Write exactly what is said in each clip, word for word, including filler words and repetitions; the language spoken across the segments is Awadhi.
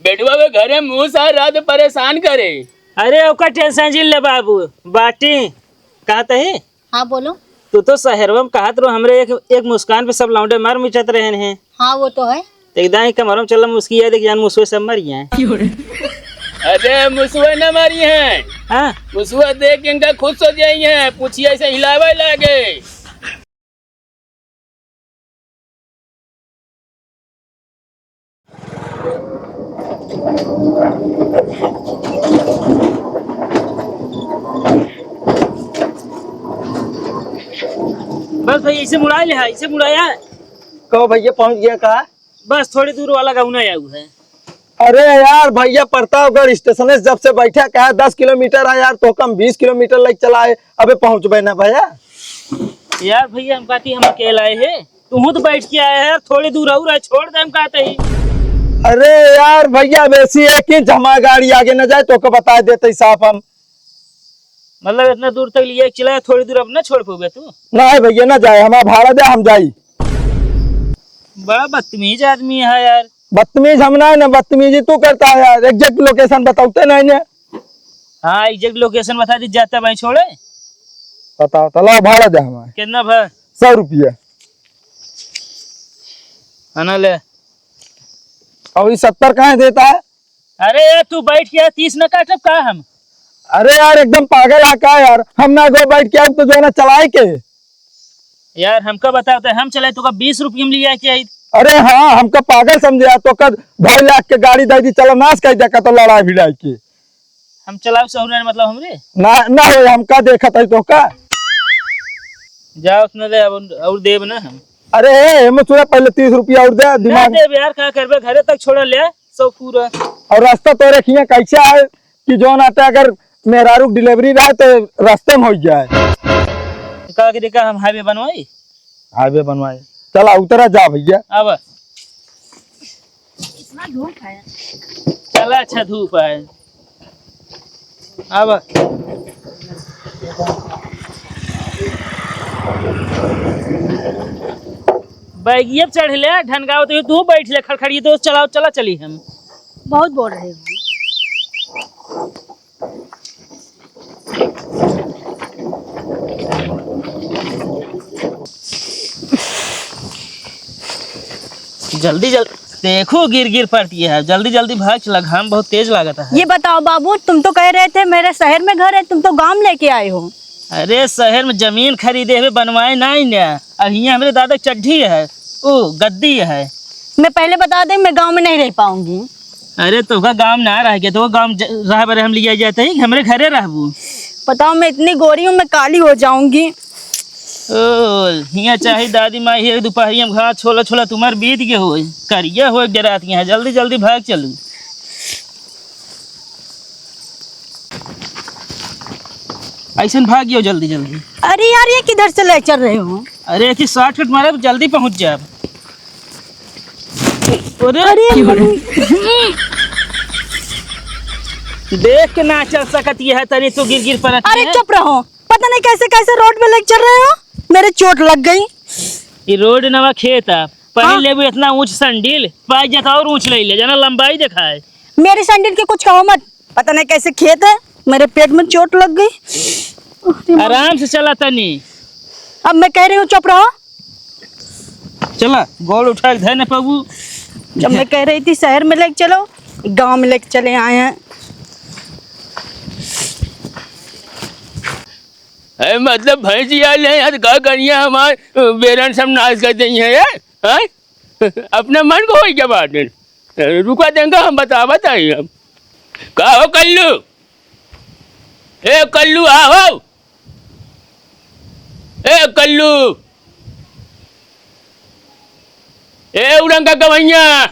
बेटवा के घरे मूस आ रात परेशान करे। अरे ओकर tension जिन ले बाबू, बाटी कहत ही। हाँ बोलो। तू तो शहरवा में कहत रहो हमरे एक, एक मुस्कान पे सब लौंडे मर मिटत रहन हैं। हाँ वो तो है। तो एकदम ही कमरवा में चल मुस्की है, देख जान मुसवे सब मरी हैं। अरे मुसवे न मरी हैं। हाँ। मुसवा देख के इनका खुश हो जाई हैं, पूछिए ऐसे हिलावे लागे। बस भैया, इसे मुड़ा ले, हाँ, इसे मुड़ाया। कहो भैया, पहुंच गया का? बस थोड़ी दूर वाला गाँव ना आऊ है। अरे यार भैया, प्रतापगढ़ स्टेशन से जब से बैठा, कहा दस किलोमीटर है यार, तो कम बीस किलोमीटर लग चला है, अबे पहुँचबे ना भैया। यार भैया, हम कहती हम अकेला आए हैं, तू तो बैठ के आया है यार, थोड़ी दूर और है, छोड़ दे, हम कहते ही। अरे यार भैया, अब ऐसी एक इंच हमारी गाड़ी आगे न जाए, तो को बता देते ही साफ हम। मतलब इतना दूर तक लिए चला, थोड़ी दूर अब ना छोड़ पाओगे तू? नहीं भैया, ना जाए, हमारा भाड़ा दे, हम जाई। बड़ा बदतमीज आदमी है यार। बदतमीज हम ना है ना, बदतमीजी तू करता है यार। Exact location बताते नहीं ने। हाँ, exact location बता दी, जाता भाई छोड़े। बताओ तो, लाओ भाड़ा दे हमारे। कितना भा? सौ रुपया। है ना, ले। और ये सत्तर कहाँ देता है? अरे यार, तू बैठ के तीस न काटब का हम? अरे यार, एकदम पागल है का यार? हम ना गो बैठ के आऊ तो जो है ना चलाए के। यार, हमका बताओ तो हम चलाए, तो का बीस रुपये में लिया के आई? अरे हाँ, हमका पागल समझे यार, तो का ढाई लाख के गाड़ी दे दी, चलो नाश कर दे का तो लड़ाई भिड़ाई के। हम चलाओ सहूर ना, मतलब हमरे? ना, ना हो, हमका देखत है तो का? जाओ उसने ले, अब और देब ना हम। अरे, ए, एमे सुना, पहले तीस रुपया और दे, ना दिमाग। देब यार, का करबे, घरे तक छोड़ा ले, सौ पूरा। और रास्ता तोरे खिया कैसे है कि जौन आटे अगर मेहरारू के delivery रहे तो रास्ते में हो जाए। का करी का हम highway बनवाई? Highway बनवाए। चला उतरा जा भैया। अब इतना धूप है। चला अच्छा धूप है। अब बैगिया पे चढ़ ले, ढनगावत ही तू बैठ ले, खड़खड़िए दोस्त, चलाओ, चला चली हम। बहुत बोल रहे हो। जल्दी जल्दी देखो, गिर गिर पड़ती है, जल्दी जल्दी भाग चला, घाम बहुत तेज लागत है। ये बताओ बाबू, तुम तो कह रहे थे मेरे शहर में घर है, तुम तो गांव लेके आए हो। अरे शहर में जमीन खरीदे हुए बनवाए ना ही ना, अब हियाँ हमरे दादा के चड्ढी है, ओ गद्दी है। मैं पहले बता दें, मैं गांव में नहीं रह पाऊंगी। अरे तोहका गांव ना रह के, तो गांव ज-, रह बरे हम लिया जाते ही, हमरे घरे रहबू। बताओ, मैं इतनी गोरी हूँ, मैं काली हो जाऊंगी। ओ, हियाँ चाहे दादी माई है, दोपहरिया में घास छोला छोला तुम्हार बीत गए हो, करिया हो जरात यहाँ, जल्दी जल्दी भाग चलू। ऐसन भाग गयो जल्दी जल्दी। अरे यार, ये किधर से ले चल रहे हो? अरे, एक ही shortcut मारे, जल्दी पहुँच जाए। अरे, अरे, देख के ना चल सकत ये है, तनी तू गिर गिर पड़त अरे है। चुप रहो, पता नहीं कैसे कैसे रोड पे लेके चल रहे हो, मेरे चोट लग गई। ये रोड नवा खेत है, पहन हाँ। लेबू इतना ऊंच संडील, पाई जाता और ऊंच ले ले, जाना लंबाई दिखाए। मेरी संडील के कुछ कहो मत, पता नहीं कैसे खेत है, मेरे पेट में चोट लग गई। अरे माँ। आराम से चला तनी। अब मैं कह रही हूँ चुप रहो। चला, गोड़ उठा के धर न पाबू। जब मैं कह रही थी शहर में लेके चलो, गांव में लेके चले आए हैं। है मतलब भैंसी आले हैं, यार का करिए हमार बेरन सब नाश कर देंगे यार, हैं? अपने मन को होई क्या बात है? रुका देंगे हम, बतावत है हम। का हो कल्लू? ए कल्लू, आओ। ए कल्लू। ए उड़ंग का गवैया।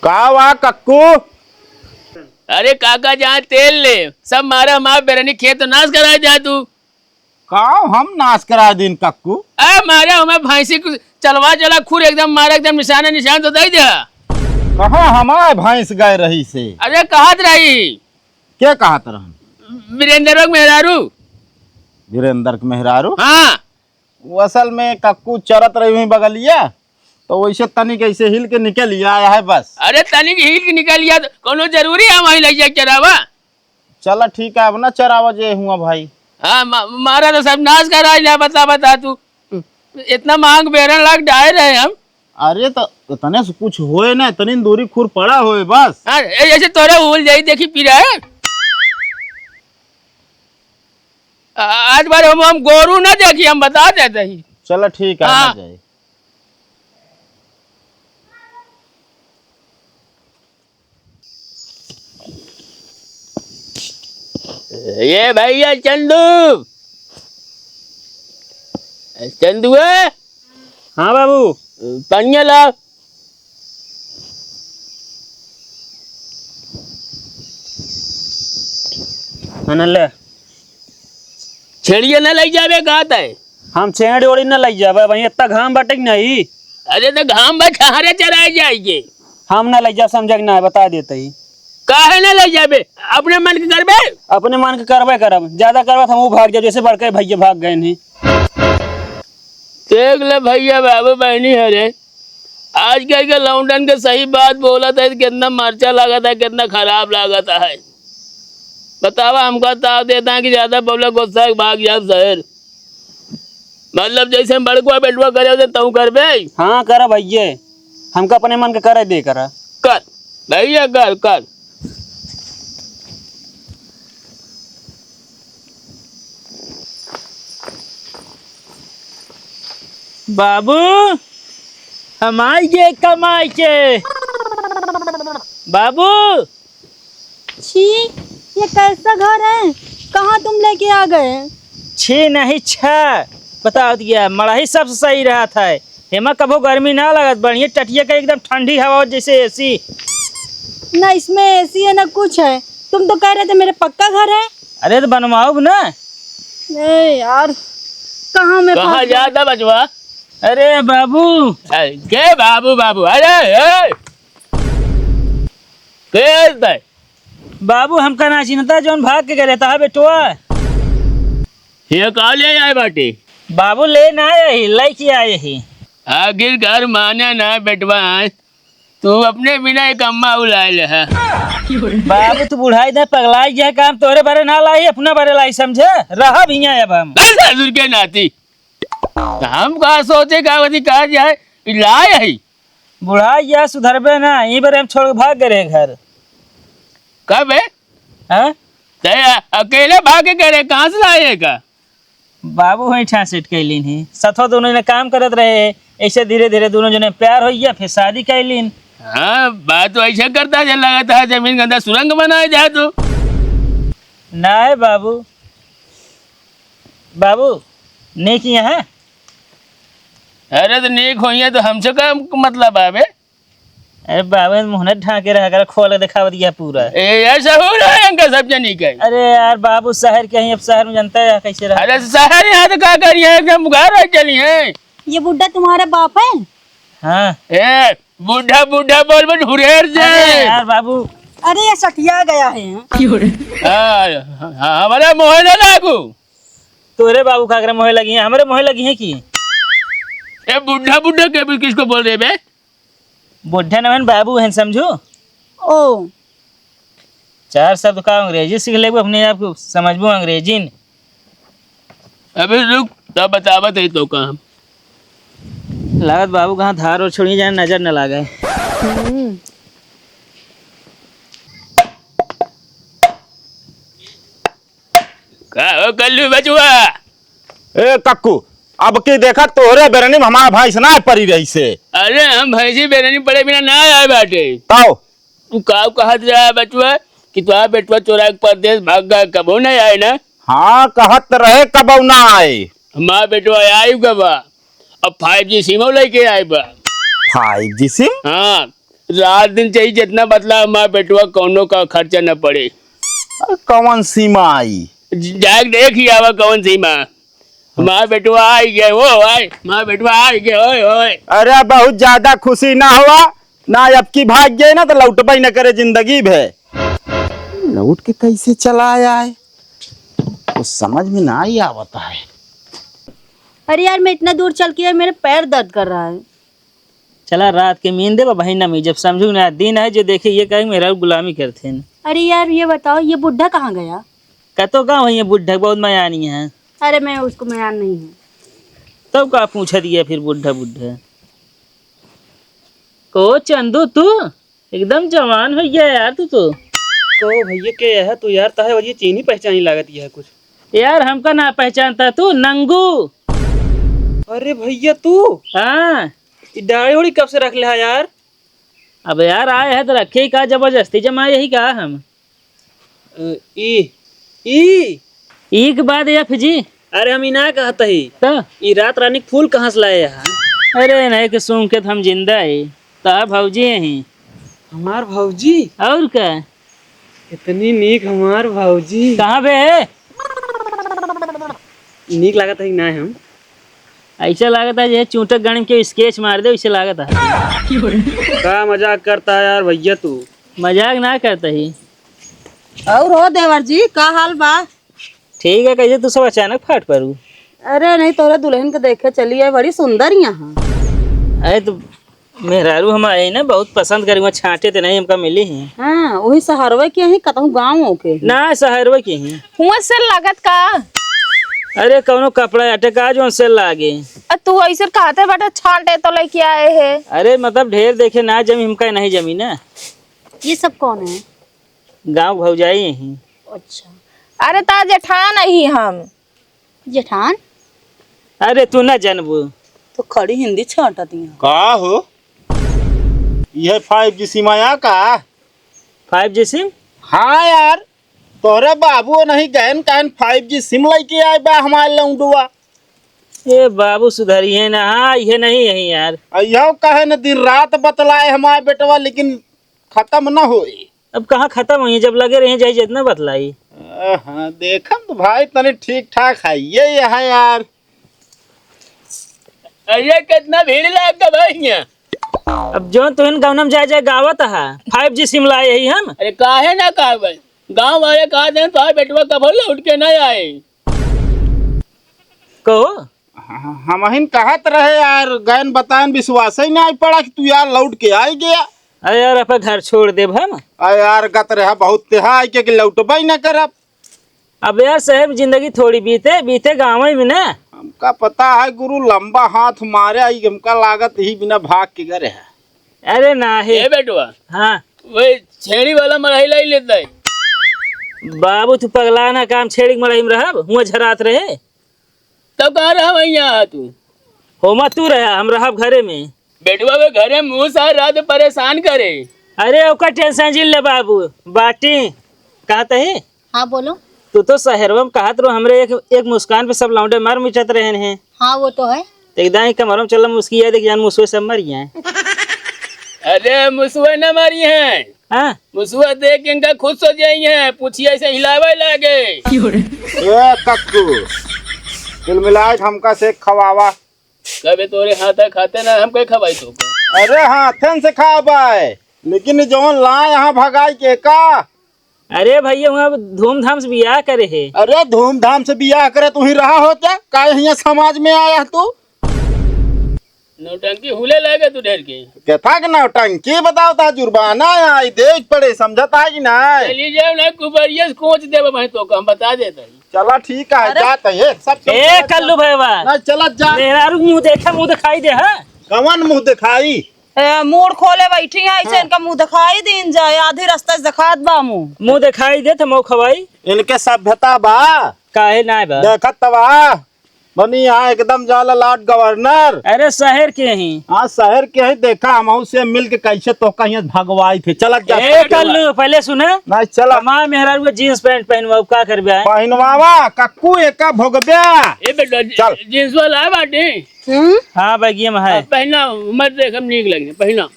का वा कक्कू? अरे काका, जहाँ तेल ले, सब मारा मार बेरनी खेत नाश करा जा तू। का हम नाश करा दिन कक्कू? ए मारे हमें भैंसी को चलवा चला खुर एकदम मारा, एकदम निशाना निशान तो दे दे। कहाँ हमारे भैंस गए रही से? अरे कहत रही। के कहत रहन? वीरेंद्र के मेहरारू। वीरेंद्र के मेहरारू? हाँ। वो असल में कक्कू चरत रही हुई बगलिया, तो वैसे तनिक ऐसे हिल के निकल ही आया है बस। अरे तनिक हिल के निकल गया तो कौनो जरूरी है वहीं लग जाए चरावा? चला ठीक है, अब ना चरावा जे हुआ भाई। हाँ, मा-, मारा तो सब नाश करा लिया, बता, बता तू। इतना महंग बेरन लाग डाए रहे हम। अरे तो इतने से कुछ होए ना, इतनी दूरी खुर पड़ा होए बस। हाँ, ए-, ऐसे तोरे उल जाई देखी पी रहे। आ-, आज बार हम, हम गोरू ना देखी, हम बता देते ही। चला ठीक है, हाँ। ना जाए। ये भैया चंदू, चंदुआ। हाँ बाबू। पनिया ला। हाँ, ले। छेड़िया ना लई जाबे, कहत है। हम छेड़ ओड़ी ना लई जाबे, वहीं इतना घाम बाटे कि नहीं। अरे तो घाम बा, छहरे चराए जाइए। हम ना लई जाब, समझे कि ना, बता देते ही। काहे ना लई जाबे? अपने मन के करबे? अपने मन के करबे करब, ज्यादा करबे तो हम भाग जाब, जैसे बड़के भैया भाग गए नहीं। देख ले भैया, बाबू बहनी है रे, आजकल के लौंडन के सही बात बोलत है, कितना मरचा लागत है, कितना खराब लागत है। बतावा, हमका ताव देता है कि ज्यादा बोला, गुस्सा है, भाग जाब शहर। मतलब जैसे हम बड़कुआ बेटुआ करे होते, तऊ करबे? हाँ, करा भैया, हमका अपने मन के करे दे करा। कर, भैया, कर, कर। बाबू, हम आई गए कमाई के। बाबू। छी, ये कैसा घर है? कहाँ तुम लेके आ गए? छी नहीं, छा। बताओ दिया, मड़ही सबसे सही रहत है। एमा कभो गर्मी ना लगत, बढ़िया टटिया के एकदम ठंडी हवा जैसे एसी। ना इसमें एसी है ना कुछ है। तुम तो कह रहे थे मेरे पक्का घर है। अरे तो बनवाओ ना। ए यार, कहाँ मैं कहाँ फंस गया? जाता बचवा? अरे बाबू। ए, के बाबू, बाबू? अरे, ए! के है? बाबू, हमका ना चिन्हता, जौन भाग के गए रहता है बेटवा। ये का ले आए बाटे? बाबू, ले ना आए ही, लइके आए ही। आखिर घर माने ना बेटवा, आए। तू अपने बिना एक अम्मा उलाए ले है। बाबू, तू बुढ़ाई दे, पगलाई गया काम, तोरे बारे ना लाई, अपना बारे लाई, समझे? रहा भी है अब हम। ए, ससुर के नाती। हम का सोचे का बती का जाए, ई लाए है। बुढ़ाई गया, सुधरबे ना, ई बारे हम छोड़ के भाग गए रहे घर। कब है? हाँ? ते अकेले भाग के गए रहे, कहाँ से लाए है का? बाबू वहीं ठान सेट कैलीन ही। सथवा दोनों जने काम करत रहे, ऐसे धीरे धीरे दोनों जने प्यार हो गया, फिर शादी कैलीन। हाँ, बात तो ऐसे करता जे लगता है जमीन गंदा सुरंग बनाए जाए तो। ना है बाबू, बाबू, नेक यहाँ। अरे तो नेक होइए तो हमसे का मतलब आवे? अरे बाबू, मुँह न ढाके रहा कर, खोल के दिखावत गया पूरा। ए, ऐसा हो रहा है इनका सब जनी का। अरे यार बाबू, शहर के ही, अब शहर में जानता है कैसे रहा। अरे शहर यहाँ तो का करिए, एकदम बुखार रह चली है। ये बुड्ढा तुम्हारा बाप है? हाँ। ए, बुड्ढा बुड्ढा बोल बोल हुरेर अरे जाए। यार बाबू। अरे ये सठिया गया है। हाँ, हाँ, हमारा मोह ना लागू। तोरे बाबू का करे मोहे लगी है, हमरे मोहे लगी है कि? ए बुड्ढा बुड्ढा के भी किसको बोल रहे बे? बुड्ढा न हन, बाबू हन, समझू? ओ। चार शब्द का अंग्रेजी सीख लेबू, अपने आप को समझबू अंग्रेजी न। अबे रुक, तब बतावत है तो काम। लागत बाबू कहाँ धार और छोड़ी जाए, नजर न लागे। हम्म। का हो कल्लू बचुआ? ए कक्कू, अब की देखा तोहरे बेरनी में हमार भैंस ना परी रही से। अरे हम भैंसी बेरनी पड़े बिना ना आए बाटे। काओ? तू काव कहत रहा बचुआ कि तोहार बेटवा चोरा के परदेस भाग गया, कबो नहीं आए ना? हाँ, कहत रहे कबो ना आए। हमार बेटवा आए गवा, अब five G सिमो लेके आए बा। Five G सिम? हाँ, रात दिन चाही जितना बतला हमार बेटवा कौनो का खर्चा न पड़े। अरे कौन सिम आई? ज-, जाके देख ही आवा कौन सिम आ। हमार बेटवा आई गए, ओ भाई, हमार बेटवा आई गए, ओए, ओए। अरे बहुत ज्यादा खुशी ना हुआ, ना अब की भाग गए ना तो लौटबे न करे जिंदगी भे। लौट के कैसे चला आए? कुछ समझ में ना ही आवता है। अरे यार, मैं इतना दूर चल के आया, मेरे पैर दर्द कर रहा है। चला रात के मीन देबा, वही ना मीन, जब समझू ना, दिन है जो देखे, ये कहे मेरा गुलामी करते हैं। अरे यार, ये बताओ, ये बुढ़ा कहाँ गया? कतो का वही बुढ़ा, बहुत मयानी है। अरे, मैं उसको मयान नहीं हूँ। तब का पूछा दिया फिर बुढ़ा बुढ़ा? को चंदू, तू एकदम जवान हो गया यार तू तो। को भैया के है तू यार, तहे वजह चीनी पहचानी लागत यह कुछ। यार हमका ना पहचानता तू, नंगू। अरे भैया तू? हाँ। ई दाढ़ी उड़ी कब से रख ले है यार? अब यार आए है तो रखे ही का, जबरदस्ती जमाए यही का हम। अ, ई, ई। ई के बाद एफ जी। अरे हम ई ना कहत ही। त? ई रात रानी के फूल कहाँ से लाए यहाँ? अरे नहीं के सूंघ के त हम जिंदा ही। त भौजी यही। हमार भौजी? और का? इतनी नीक हमार भौजी। कहाँ बे है? नीक लागत है कि ना हम? ऐसा लागत है जे चूंटक गणिम के स्केच मार दे, वैसे लागत है। का मजाक करता है यार भैया तू? मजाक ना करता ही। और हो देवर जी, का हाल बा? ठीक है, कैसे तू सब अचानक फाट पड़ू? अरे नहीं, तोहरे दुल्हन के देखे चली है, बड़ी सुंदर यहाँ। अरे तो मेहरारू हम आए ना, बहुत पसंद करी, वहाँ छांटे ते नहीं हमका मिली ही। हाँ, वही सहरवे के ही, कतहूँ गाँव के ही। ना, सहरवे के ही। हुआ से लागत का? अरे कौनो कपड़ा अटे का जो से लागे? आ, तू ऐसे कहते बाटे छांटे तो लेके आए है। अरे मतलब ढेर देखे ना जमी, हमका नहीं जमी ना। ये सब कौन है? गाँव भौजाई यही। अच्छा। अरे ता जेठान ही हम। जेठान? अरे तू ना जानबू। तो खड़ी हिंदी छांटा दिया। का हो? यह फाइव जी सिम आया का? फाइव जी सिम? हाँ यार, तोरे बाबू नहीं गहन कहन फाइव जी सिम लेके आए बा हमारे लौंडुआ। ए बाबू सुधरी है ना, हाँ ये नहीं है यार। अयो कहे न दिन रात बतलाए हमारे बेटवा, लेकिन खत्म न होए। अब कहाँ खत्म होई, जब लगे रहे जाए जितना बतलाई। हाँ, देखम तो भाई तनी ठीक ठाक है ये, ये है यार। अरे कितना भीड़ लाग गया भाई यहाँ। अब जो तुहिन गौनम जाए जाए गावत है, फाइव जी सिम लाए ही हम। अरे काहे ना कहबे, गाँव वाले कहा देन तो बेटवा कभो लौट के नहीं आए। कहो। हाँ, हमहिन कहत रहे यार, गैन बतान विश्वास ही नहीं पड़ा कि तू यार लौट के आई गया। अरे यार, अपन घर छोड़ देब हम। अरे यार, गत रहा बहुत तेहा आई के कि लौटबे ही न करब। अब यार, शहर में जिंदगी थोड़ी बीते, बीते गाँव में ना। हमका पता है गुरु, लंबा हाथ मारे आई, हमका लागत ही बिना भाग के गए रहा। अरे ना हे। ए बेटवा। हाँ। वही छेड़ी वाला मड़ाई लाई लेता है। बाबू, तू पगला ना, काम छेड़ी के मड़ाई में रहब, हुआं झरात रहे। तब कहाँ रहा वहीं यहाँ तू? होमा तू रहा, हम रहब घरे में। बेटवा वे घरे मुँह सार रात परेशान करे। अरे ओकर टेंशन जिन ले बाबू, बाटी कहत ही। हाँ बोलो। तू तो शहरवा में कहत रहो हमरे एक, एक मुस्कान पे सब लौंडे मर मिटत रहन हैं। हाँ वो तो है। तो एकदम ही कमरम चलम उसकी याद एक जान मुसवे सब मर गए हैं। अरे मुसवे न मरी हैं। हाँ। मुसुआ देख के इनका खुश हो जाई है, पूछिए ऐसे हिलावे लागे। ए कक्कू, कुल मिलाए के हमका से खवावा। कबे तोरे हाथ है खाते ना, हम कहीं खवाई तो। अरे हाथन से खाबाए, लेकिन जौन ला यहाँ भगाई के का? अरे भैया, वहाँ धूमधाम से बियाह करे है। अरे धूमधाम से बियाह करे, तू ही रहा होता, काहे हियाँ समाज में आया तू? नौटंकी हुले लागे तू ढेर के। केथा के नौटंकी बताओ ता जुर्माना आई देख पड़े समझत है कि नहीं? चली जाओ ना कुबरिया से कोच देबे भाई तो हम बता देता ही। चला ठीक है अरे। जात है सब ए चला कल्लू जा। भैया। ना चला जा। मेहरारू मुँह देखे मुँह दिखाई दे है। कवन मुँह दिखाई? ए, मूड़ खोले बैठी है ऐसे हाँ। इनका मुँह दिखाई दीन जाए आधी रास्ता से दिखात बा मुँह। मुँह दिखाई दे तो मऊ खवाई। इनके सभ्यता बा। काहे ना बा? देखत तबा। बनी यहाँ एकदम जाला लाट गवर्नर। अरे शहर के ही। हाँ शहर के ही। देखा हम से मिल के कैसे तो कहीं भगवाई थे। चलत जा ए कल्लू पहले सुना। नहीं चला। हमार मेहरारू को जींस पैंट पहनवा का करबे? पहनवावा कक्कू एका भोगब्या। ए बेटा चल। जींस वाला है बाटे। हम्म? हाँ बैगिया में है। पहना मत देख हम नीक लगे पहना।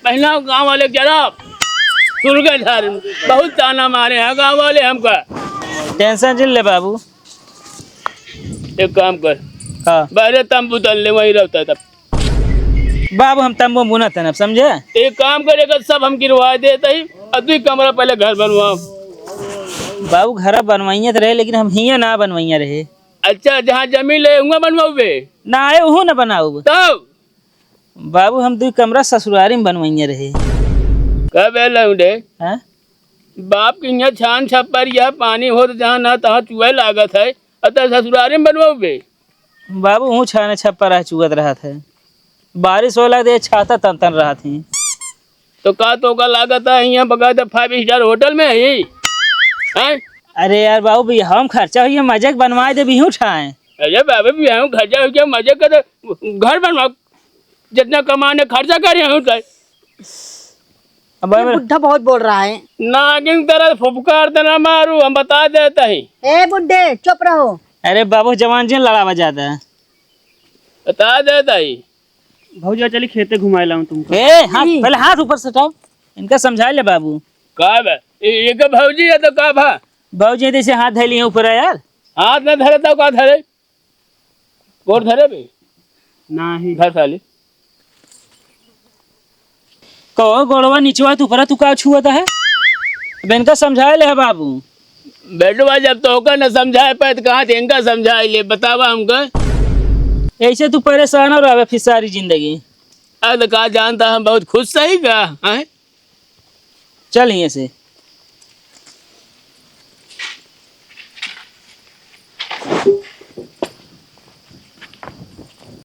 पहना गाँव वाले जरा सुन के धार बहुत ताना मारे हैं गाँव वाले हमका। टेंशन जिन ले बाबू। एक काम कर। हाँ। बाहरे तंबू तल ले, वहीं रहता है तब। बाबू, हम तंबू में बुनत है ना, समझे? एक काम कर, एक सब हम गिरवा देते ही, और दुई कमरा पहले घर बनवाओ। बाबू, घर बनवाइए तो रहे, लेकिन हम हियाँ ना बनवाइए रहे। अच्छा, जहाँ जमीन ले, हुआं बनवाओ बे? ना आए, वहू ना बनाओ। तब? बाबू, हम दुइ कमरा ससुरारी में बनवइया रहे। का बे लौंडे? हाँ? बाप के यहाँ छान छप्पर या पानी होत जहाँ ना तहाँ चुए लागत है, अतः ससुरारी में बनवाओ बे? बाबू, हूँ छाने छप्पर रह चुअत रहत है। बारिश होला दे छाता तन तन रहत ही। तो का तोका लागत है यहाँ बकायदा five star hotel में ही? हैं? अरे यार बाबू, बियाह में खर्चा होइए, मजे के बनवाए दे, बिहू ठाए। अरे बाबू, बियाह में खर्चा होइए, मजे के तो घर बनवा, जितना कमाने खर्चा करे हूँ तो। अब ये बुढ़ा बहुत बोल रहा है। नागिन तरह फुफकार देना मारू, हम बता देता ही। ए बुड्ढे, चुप रहो। अरे बाबू, जवान जी लड़ावा ज्यादा। बता देता ही। भौजी, चली खेते घुमाए लाऊं तुमको। ए, हाथ, नहीं। पहले हाथ ऊपर से हटाओ, इनका समझा ले बाबू। का बा? ए, ये का भौजी है तो का भा? भौजी जैसे हाथ धैली है ऊपर है यार। हाथ ना धरे तो का धरे? गोड़ धरे बे? नहीं। धर साली। कहो गोड़वा निचवा तू ऊपर तू का छुअत है? अब इनका समझाए ले है बाबू। बेटवा, जब तोका न समझाए पाए तो कहाँ से इनका समझाए ले, बतावा हमका। ऐसे तू परेशान हो रहा फिर सारी जिंदगी। अरे तो का जानता, हम बहुत खुश सही का, हैं? चल यहीं से।